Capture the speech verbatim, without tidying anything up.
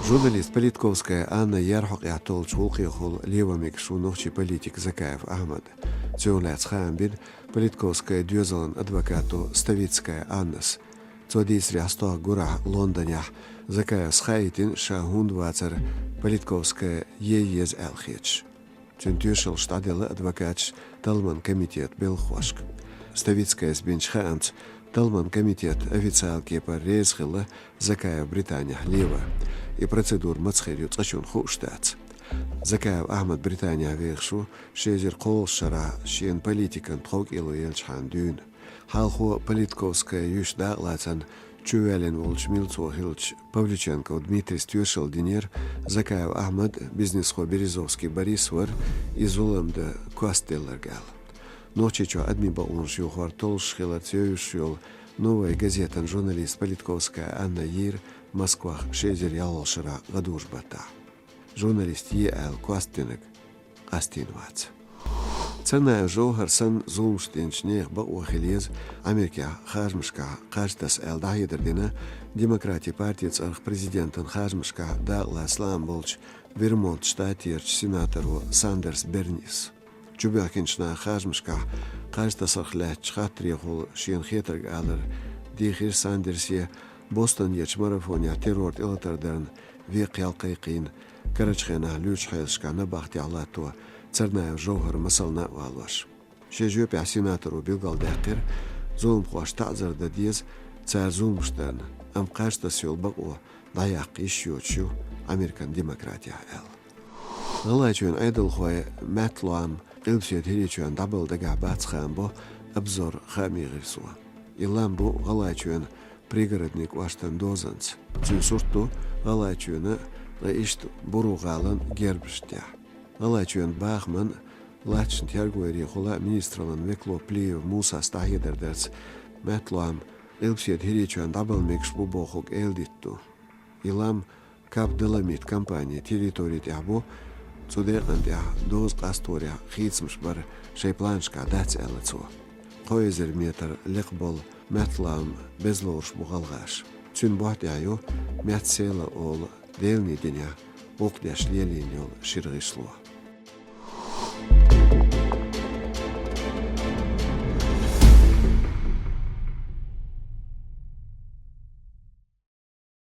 Журналист Политковская Анна ярхьокъехь толлучу гӀуллакхехула лево мегаш ву нохчийн политик Закаев Ахьмад. Цунах лаьцна хаам бина Политковская доьзалан адвокато Ставицкая Аннас. Цо дийцарехь, стохка гурахь Лондонехь Закаевс хаийтина, ша хӀунда вацара Политковская е еза аьлла хеташ. Цуьнан тоьшаллаш дӀаделла адвокаташа талламан комитетан белхахошка. Ставицкаяс бинчу хаамца, талламан комитет официалан кепара реза хилла Закаев Британехь лево. И процедура маца хир ю цкъачунна хууш дац. Закаев Ахьмад Британехь вехаш ву ши эзар кхоалгӀачу шарахь шена политикан тховкӀело еллачхьана дуьйна. Хьалхо Политковская юьйш дакъалацарна чувоьллина волчу милцо хиллачу Павлюченков Дмитрийс тоьшалла динера, Закаев Ахьмад, бизнесхо Березовский Борис вара и зулам дан костделларг аьлла. Нохчийчохь адамийн бакъонаш юхор толлуш хиларца евзаш йолу «Новая газетан» журналист Политковская Анна йийра Москвахь ши эзар ялхолгӀачу шарахь гӀадужу-баттахь. Журналист е ала костдинарг къастийна вац. Царнаев Жовхар санна зуламаш динчу нехан бакъо хила еза Америкехь харжамашкахь кхаж таса аьлла дӀахьедар дина Демократийн партин цӀарах президентан харжамашкахь дакъалаца лаам болчу Вермонт штатерчу сенаторо Сандерс Бернис. Чубоьхкинчу наха харжамашкахь кхаж тасарх лаьттачу хаттарехула шена хетарг алар дийхира Сандерсе Бостонерчу марафонехь террор тӀелатар дарна векхал кхайкхийна, карарчу хенахь луьрачу хьелашкахь набахтехь латто Царнаев Жовхар масална а валош. Шен жоьпехь сенаторо билгалдаьккхира, зуламхошна таӀзар дан деза цара зуламаш дарна, амма кхаж таса йолу бакъо дӀаяккха йиш йоцуш ю Американ демократехь аьлла. ГӀалгӀайчоьнан Ӏедалхойн маьтталам Къилбаседа ХӀирийчоьнна дӀабала дагахь бац хаам бо «Обзор» хаамийн гӀирсо. И лам бу ГӀалгӀайчоьнан Пригородни кӀоштан дозанца. Цуьнан сурт ду ГӀалгӀайчоьнан, ткъа иштта Буру-гӀалан гербашна тӀехь. ГӀалгӀайчоьнан бахаман, латтачун тергойрехула министраллан векало Плиев Мусас дӀахьедар дарца, маьтталам Къилбаседа ХӀирийчоьнна дӀабала мегаш бу бохург эладитта ду. И лам Кап-Доломит компанин территори тӀехь бу, цу декъана тӀехь доза къасторехь хийцамаш бар шайн планашкахь дац, аьлла цо. Кхо эзар метр лекха болу маьтталам беза лоруш бу гӀалгӀаша. Цуьнан бохь тӀехь ю Меттсела олу Делан динехь гӀуллакх деш лелийна йолу шира гӀишло.